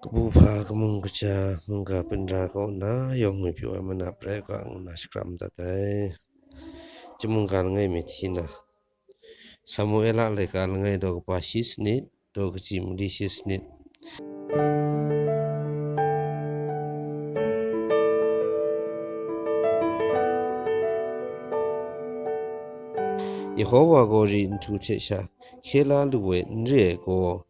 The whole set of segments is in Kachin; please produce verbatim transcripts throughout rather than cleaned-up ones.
Kabu hpa kamung kaja mungga hpinra kaw nna yawng ngwi pyaw ai manap rai u ga ngu nna shakram dat ai. Chyum mungga langai mi hti na, Samuela laika langai daw kaba shi sanit, daw kaji mali shi sanit. Yehowa gaw ri nhtu hte sha hkye la lu ai n re ai gaw,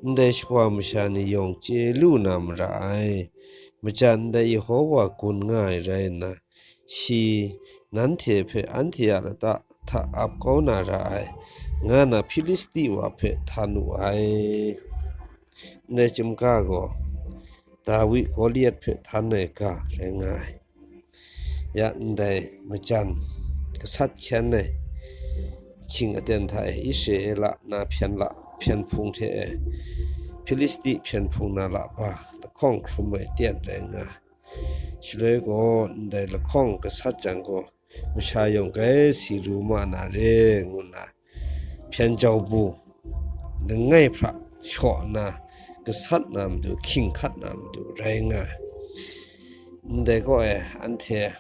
ndai shawa masha ni yawng chye lu na mara ai. Majan ndai Yehowa gun nga ai rai nna, shi nanhte hpe anhte a lata hta ap kau na ra ai, nga na Hpilisti wa hpe htan wu ai. Ndai chyum ga gaw Dawi Goliat hpe htan ai ga rai nga ai. Ya ndai majan gasat hkyen ai ahkying aten hta e Israela na hpyen la, hpyen hpung hte e Hpilisti hpyen hpung na la ba lahkawng hkrum ai aten rai nga ai. Shaloi gaw ndai lahkawng gasat jang gaw, masha yawng grai si ru ma na re, ngu nna hpyen jau bu langai hpra shaw nna gasat na matu, hkying hkat na matu rai nga ai. Ndai kaw e anhte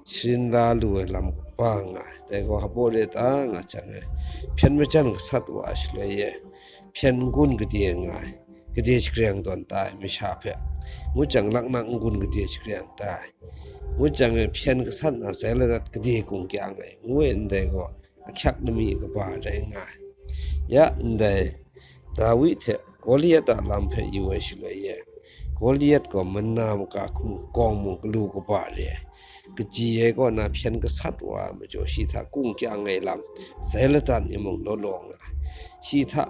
sharin la lu ai lam kaba nga ai. Dai gaw hpaw re ta nga jang e, hpyen majan gasat wa shaloi e, hpyen n-gun gade nga ai, gade shagreng tawn ta ai masha hpe, ngut jang laknak n-gun gade shagreng ta ai, ngut jang e hpyen gasat na sai ladat gade kung kyang ai, ngu ai ndai gaw, ahkyak lami kaba rai nga ai. Ya ndai Dawi hte Goliat a lam hpe yu ai shaloi e, Goliat gaw mana maka hkum gawng mung galu kaba re ai, kaji ai kaw na hpyen gasat wa ai majaw, shi hta kung kyang ai lam sai ladat ni mung law law nga ai, shi hta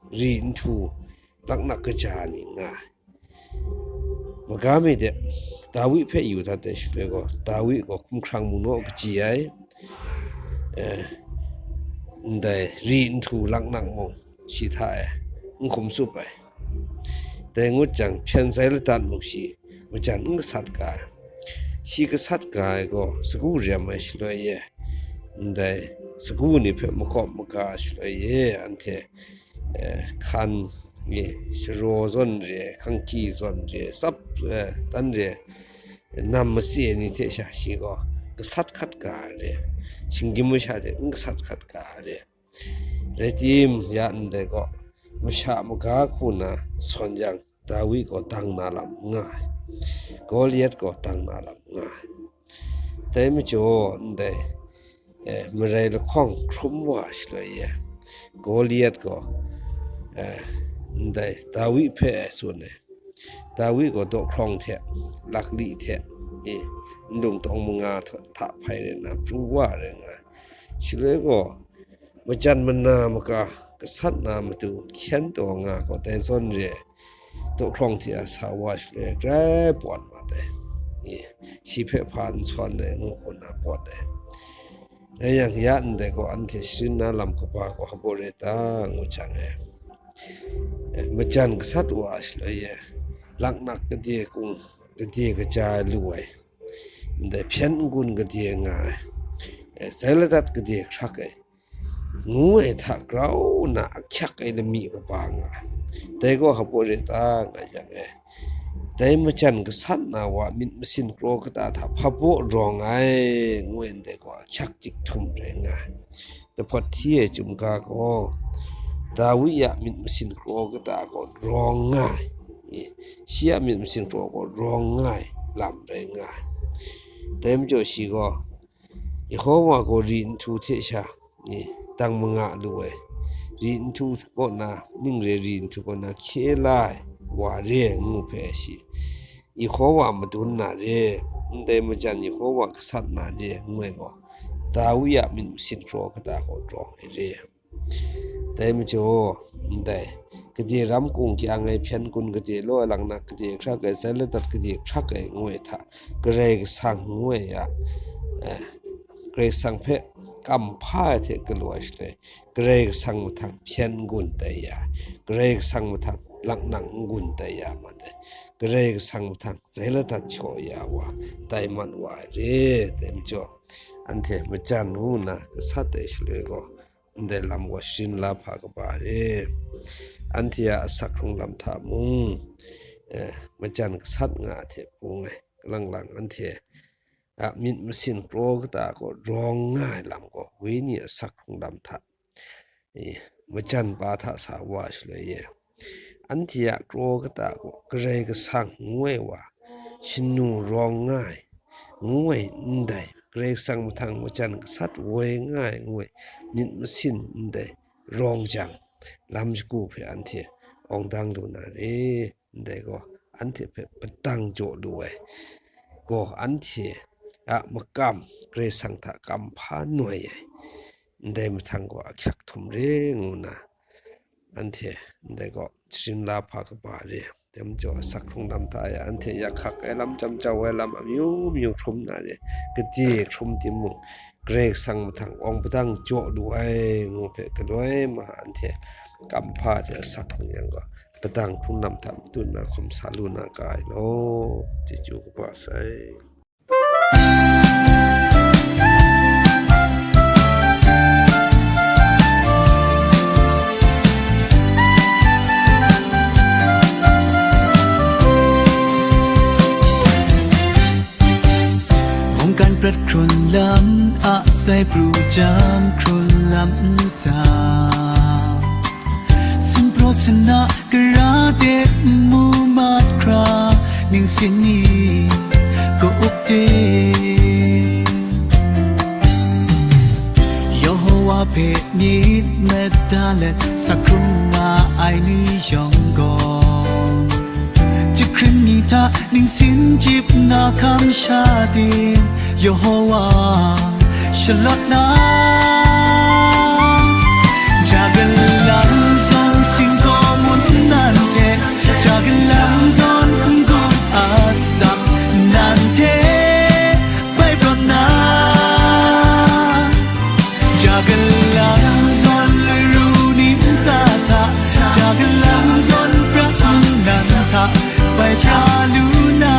ri nhtu laknak kaja ni nga ai. Maga mi de, Dawi hpe yu dat ai shaloi gaw, Dawi gaw hkumhkrang mung naw kaji ai, eh, ndai ri nhtu laknak mung shi hta e n hkum tsup ai. Dai ngut jang, hpyen sai ladat mung shi majan n gasat ga ai. Shi gasat ga ai gaw, sagu rem ai shaloi e, ndai sagu ni hpe makawp maga shaloi e, anhte, eh, hkan e, sharaw zawn re, hkanghki zawn re, tsap, eh, dan re, nam matse ni hte sha shi gaw gasat hkat ga ai re, shinggyim masha hte n gasat hkat ga ai re. Rai tim, ya ndai gaw, masha maga hku na sawn yang, Dawi gaw dang na lam n nga ai, Goliat gaw dang na lam n nga ai. Dai majaw, ndai, eh, marai lahkawng hkrum wa shaloi e, Goliat gaw, eh, ndai Dawi hpe tsun ai. Dawi gaw dawhkrawng hte, lakli hte, e, nlung tawng manga hta hpai rai nna, pru wa rai nga ai. Shaloi gaw, majan mana maka gasat na matu hkyen taw nga gaw, dai zawn re ai, dawhkrawng hte a sa wa shaloi grai pawt mat ai, e, shi hpe hpa n sawn ai, ngu hku nna pawt ai. Rai yang, ya ndai gaw, anhte sharin na lam kaba gaw hpaw re ta, ngu jang e, e, majan gasat wa shaloi e, laknak gade kung gade kaja ai lu ai, ndai hpyen n-gun gade nga ai, e, sai ladat gade hkrak ai, ngu ai hta grau nna ahkyak ai lami kaba nga ai. Dai gaw hpaw re ta, nga yang e, dai majan gasat na wa myit masin kraw kata hta hpabaw rawng ai, ngu ai ndai gaw ahkyak tik htum rai nga ai. Dahpawt hti e chyum ga gaw, Dawi a myit masin kraw kata gaw rawng nga ai, e, shi a myit masin kraw gaw rawng nga ai lam rai nga ai. Dai majaw shi gaw, Yehowa gaw ri nhtu hte sha, e, dang manga lu ai, ri nhtu kaw na, ning re ri nhtu kaw na hkye la ai wa re ai ngu hpe shi, Yehowa madun na re, ndai majan Yehowa gasat na re, ngu ai gaw, Dawi a myit masin kraw kata gaw rawng ai re. Dai majaw, ndai gade ram kung kyang ai, hpyen gun gade law ai, laknak gade hkrak ai, sai ladat gade hkrak ai, ngu ai hta, Karai Kasang ngu ai a, eh, Karai Kasang hpe kam hpa ai hte galaw ai shaloi, Karai Kasang mahtang hpyen n-gun tai ya, Karai Kasang mahtang laknak n-gun tai ya mat ai, Karai Kasang mahtang sai ladat shaw ya wa, tai mat wa ai re, dai majaw, anhte majan ngu nna gasat ai shaloi gaw, ndai lam gaw sharin la hpa kaba re. Anhte a asak hkrung lam hta mung, eh, majan gasat nga ai hte bung ai, kalang lang anhte a myit masin kraw kata gaw rawng nga ai lam gaw, Wenyi asak hkrung lam hta, eh, majan pa hta sa wa shaloi e, anhte a kraw kata gaw Karai Kasang ngu ai wa, shanu rawng nga ai, ngu ai ndai, Karai Kasang mahtang majan gasat woi nga ai ngu ai myit masin ndai rawng jang, lam shagu hpe anhte awng dang lu na re. Ndai gaw, anhte hpe padang jaw lu ai gaw, anhte a makam Karai Kasang hta kam hpa noi ai, ndai mahtang gaw ahkyak htum re ngu nna, anhte ndai gaw sharin la hpa kaba re. Dai majaw, asak hkrung lam hta e anhte yak hkak ai lam, jam jau ai lam amyu myu hkrum na re. Gade hkrum timung, Karai Kasang mahtang awng padang jaw lu ai ngu hpe galoi ma anhte kam hpa hte asak hkrung yang gaw, padang hkrung lam hta matut na hkawm sa lu na ga ai law, chyeju kaba sai. Mungkan prat hkrun lam a sai pru jang hkrun lam nsa, sumpraw sana kara de nmu mat hkra, ningsin ni ka-up de. Yehowa hpe myit mada let sa hkrung nga ai ni yawng gaw, jahkring ni hta ningsin jip na kamsha ting, Yehowa shalawt na, ja galang zawn singkaw mun nan hte, ja galang zawn n-gun atsam nan hte bai prat na, ja galang zawn laru ni ntsa hta, ja galang zawn prat nan hta bai sha lu na.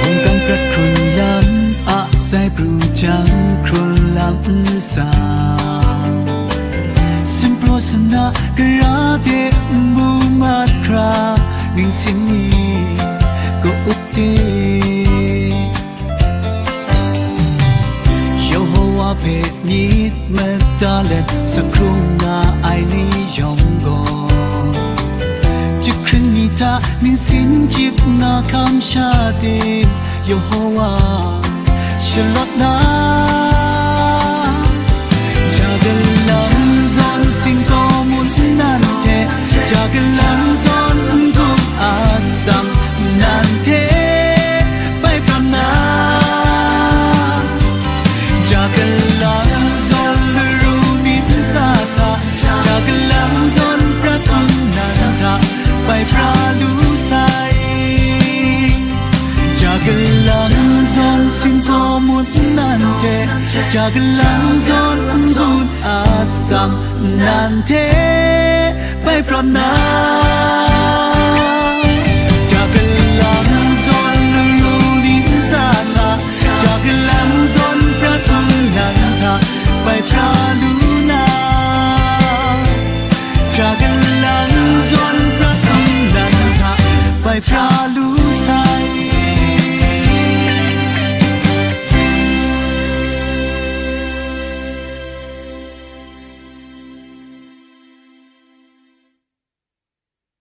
Mungkan prat hkrun lam a sai pru jang hkrun lam nsa, sumpraw sana kara de nmu mat hkra, ningsin ni ka-up de. Yehowa hpe myit mada let sa hkrung nga ai ni yawng gaw, jahkring ni hta ningsin jip na kamsha ting, Yehowa shalawt na, ja galang zawn singkaw mun nan hte, ja galang zawn n-gun atsam nan hte bai prat na, ja galang zawn laru ni ntsa hta, ja galang zawn prat nan hta bai pra lu sai. Ja galang zawn singkaw mun nan hte, ja galang zawn n-gun atsam nan hte bai prat na,